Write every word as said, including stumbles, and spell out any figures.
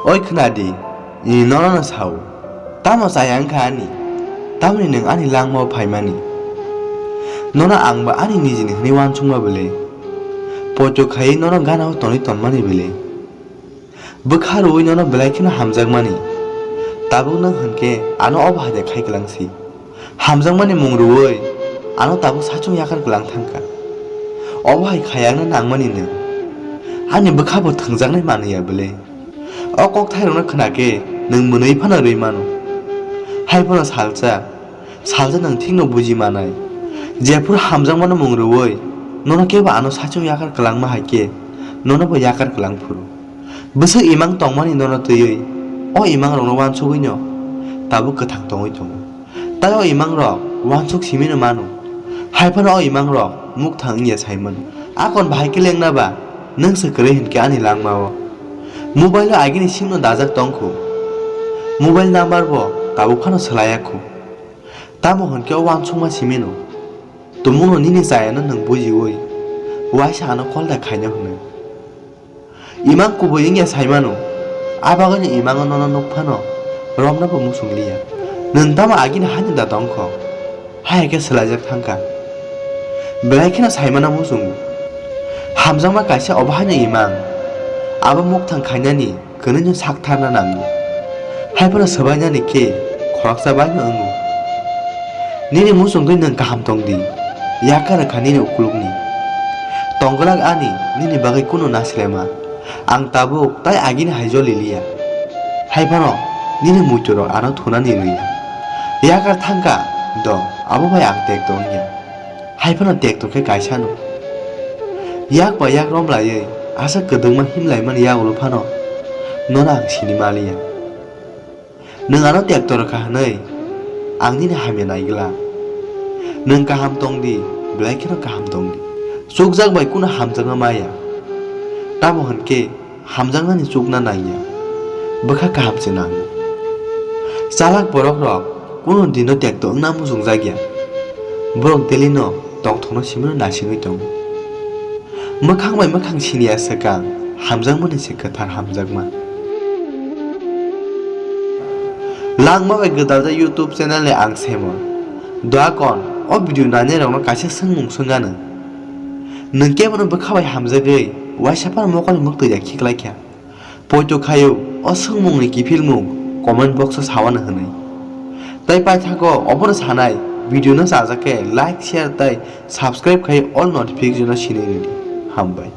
Oi khna di, i nono no sao, tamo chaya wngkha ani, tamoni nwng ani langmao phaimani? Nono ang ba ani nijini hwnwi uansukma bwle? Poito khaiwi nono ganao tonwi tonmani bwle? Bwkha rwui nono belai kheno hamjakmani, tabuk nwng hwnkhe ano obo hai de khai kwlang si. Hamjakmani mung rwui ano tabuk sachung yakar kwlang thangkha. Obo hai khayangna nangmani nwng. Ani bwkha bo thwngjaknai manwi ya bwle? O kokthairokno khna khe nwng mwnwi phano rwi mano. Hai phano salsa, salsa nwng thikno buji manai. Jephuru hamjakmano mung rwui nono kebo ano sachung yakar kwlangma hai khe nono bo yakar kwlang phuru. Bwswk imang tongmani nono twiwi o imangrokno uansugwino tabuk kwthang tongwi tongo. Tai o imangrok uansuk simino mano. Hai phano o imangrok mukthang wngya saimano. Akon bahai khe lengna ba nwng se kwrwi hinkhe ani langmao. Mobile o agini sim no dajak tongkhu. Mobile number bo tabuk phano swlaiya khu. Tamo hwnkhe o uansukma simino. Tumungno nini chayano nwng bujiwi waisa ano call da khaino hwnwi. Imang kubui wngya saimano, a bagwino imango nono nuk phano romno bo muchung liya. Nwng tamo agini haino da tongkho, hai khe swlaijak thangkha. Belai kheno saimano muchungo. Hamjakma kaisa obo haino imang, abo mukthang khainani kwnwino saktharna nango. Hai phano swbainani khe khoroksa baino wngo. Nini muchungtwi nwng kaham tong di, yakar rwkha nini ukulukni. Tongglak ani nini bagwi kunu nasilema. Ang tabuk tai agini hai joli liya. Hai phano nini muiturok ano thunani rwya. Yakar thangkha do, abo bai ang tekto wngya. Hai phano tekto khe kaisano. Yak bai yak romlaiwi aswk kwdwkma himlaimani yagulo phano nono ang sini maliya. Nwng ano tekto rwkha hwnwi ang nini hamya nai glak. Nwng kaham tong di, belai kheno kaham tong di. Chukjak bai kunu hamjakma maya. Tamo hwn khe hamjaknani chukna nangya. Bwkha kaham se nango. Chalak borok rok kunu dino tekto wngna muchungjakya. Borok daily no tongthokno simino naisingwi tongo. Mwkhang bai mwkhang siniya swkang, hamjakmani se kwthar hamjakma. Langma bai gwdaljak YouTube channel ni ang Semon. Doakon o video nainai rokno kaisa swngmung swngano. Nwng kebono bwkha bai hamjagwi waisa phano mokol ni mwktwi ya khiklaikha. Poito khaio o swngmungni kiphilmung comment box o sawano hwnwi. Tai paithago obono sanai video no chajak khe like, share tai subscribe khai all notification no sinwi rwdi. Hambai.